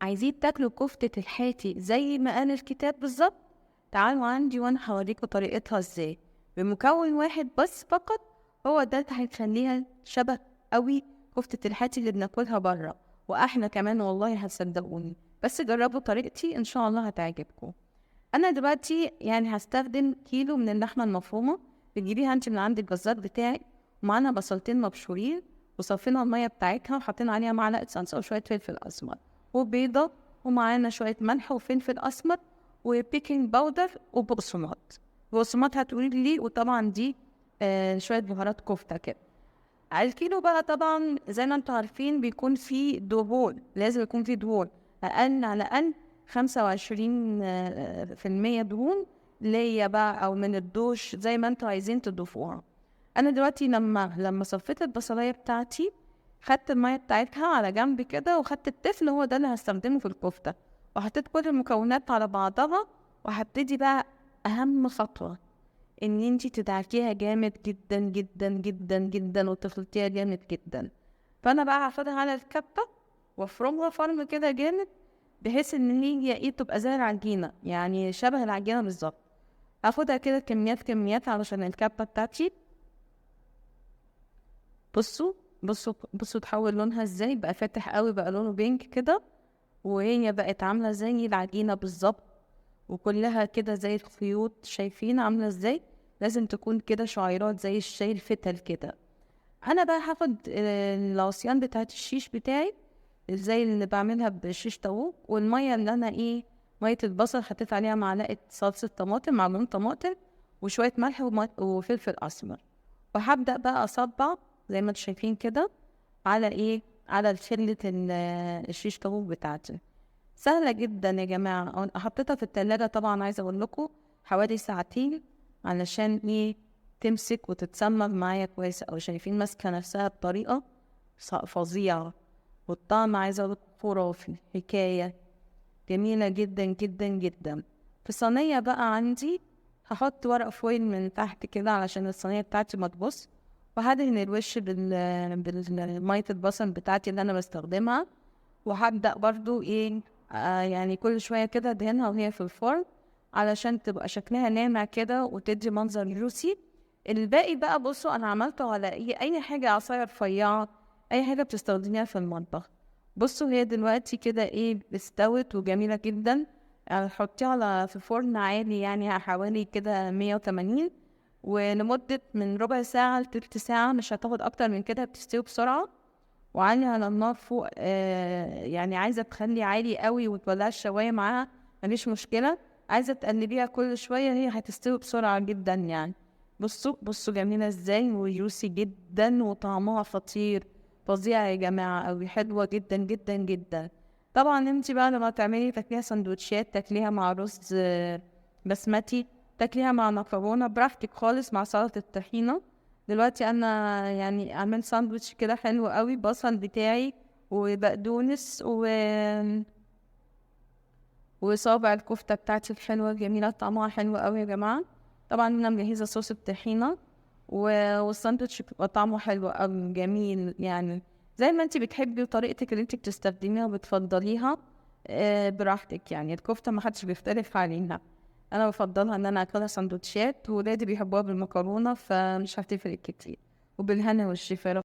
عايزين تاكلوا كفتة الحاتي زي ما قال الكتاب بالظبط؟ تعالوا عندي وانا هوريكم طريقتها ازاي بمكون واحد بس فقط، هو ده اللي هيخليها شبه قوي كفتة الحاتي اللي بناكلها بره، واحنا كمان والله هتصدقوني. بس جربوا طريقتي ان شاء الله هتعجبكم. انا دلوقتي هستخدم كيلو من اللحمة المفرومه، بتجيبيها انت من عند الجزار بتاعك، ومعانا بصلتين مبشورين وصفينا المية بتاعتها وحطينا عليها معلقه صلصه وشوية فلفل اسمر وبيضه، ومعانا شوية ملح وفلفل اسمر و baking powder وبقسماط. بقسماط هتقولي لي، وطبعا دي شوية بهارات كفته كده. الكيلو بقى طبعا زي ما انتوا عارفين بيكون فيه دهون، لازم يكون فيه دهون اقل على الاقل خمسة وعشرين، في المية دهون ليا بقى، او من الدوش زي ما انتوا عايزين تضيفوها. انا دلوقتي لما صفيت البصلايه بتاعتي خدت المية بتاعتها على جنب كده، وخدت التفل هو ده اللي هستخدمه في الكفتة، وحطيت كل المكونات على بعضها. وهبتدي بقى اهم خطوة، ان انتي تدعكيها جامد جدا جدا جدا جدا وتخلطيها جامد جدا. فانا بقى هاخدها على الكبه وافرمها فرم كده جامد، بحيث ان هي تبقى زي العجينة، يعني شبه العجينة بالظبط. هاخدها كده كميات كميات علشان الكبه بتاعتي. بصوا بصوا بصوا تحول لونها ازاي، بقى فاتح قوي، بقى لونه بينك كده، وهي بقت عامله زي العجينة بالظبط، وكلها كده زي الخيوط. شايفين عامله ازاي؟ لازم تكون كده شعيرات زي الشاي الفتل كده. انا بقى هاخد العصيان بتاعت الشيش بتاعي زي اللي بعملها بالشيش طاووق، والمية اللي انا مية البصل حطيت عليها معلقه صلصه طماطم معجون طماطم وشوية ملح وفلفل اسمر. وهبدا بقى اصبع زي ما انتم شايفين كده على على شله الشيش طاووق بتاعتي. سهلة جدا يا جماعة. حطيتها في التلاجة طبعا، عايزه اقول لكم حوالي ساعتين علشان تمسك وتتسمر معايا كويس. او شايفين ماسكه نفسها بطريقة فظيعة، والطعم عايزه اقول لكم خرافي، حكاية جميلة جدا جدا جدا. في صينية بقى عندي هحط ورق فويل من تحت كده علشان الصينية بتاعتي ما تبص، وهدهن الوش بالمية البصل بتاعتي اللي انا بستخدمها. وهبدا برضو كل شوية كده ادهنها وهي في الفرن علشان تبقى شكلها ناعم كده وتدي منظر جوسي. الباقي بقى بصوا انا عملته على اي حاجة عصاية رفيعة، اي حاجة بتستخدميها في المطبخ. بصوا هي دلوقتي كده استوت وجميلة جدا. حطيها في فرن عالي حوالي كده 180، ولمده من ربع ساعة لتلت ساعة، مش هتاخد اكتر من كده، بتستوي بسرعة. وعالي على النار فوق، عايزه تخلي عالي قوي وتولعي الشوايه معاها مفيش مشكلة، عايزه تقلبيها كل شوية هي هتستوي بسرعة جدا. بصوا جميلة ازاي وجوسي جدا وطعمها خطير فظيع يا جماعة قوي، حلوة جدا جدا جدا. طبعا انت بقى لما تعملي تاكليها سندوتشات، تاكليها مع رز بسمتي، تاكليها مع مكرونه براحتك خالص، مع سلطة الطحينه. دلوقتي انا عملت ساندوتش كده حلو قوي، بصل بتاعي وبقدونس وصابع الكفتة بتاعتي الحلوة الجميلة، طعمها حلو قوي يا جماعة. طبعا انا مجهزة صوص الطحينه والساندوتش بيبقى طعمه حلو قوي جميل، زي ما انت بتحبي وطريقتك اللي انت بتستخدميها وبتفضليها، براحتك. الكفتة ما حدش بيختلف عليها، انا بفضلها ان انا اكلها سندوتشات، ولادي بيحبوها بالمكرونه فمش هتفرق كتير. وبالهنا والشفا.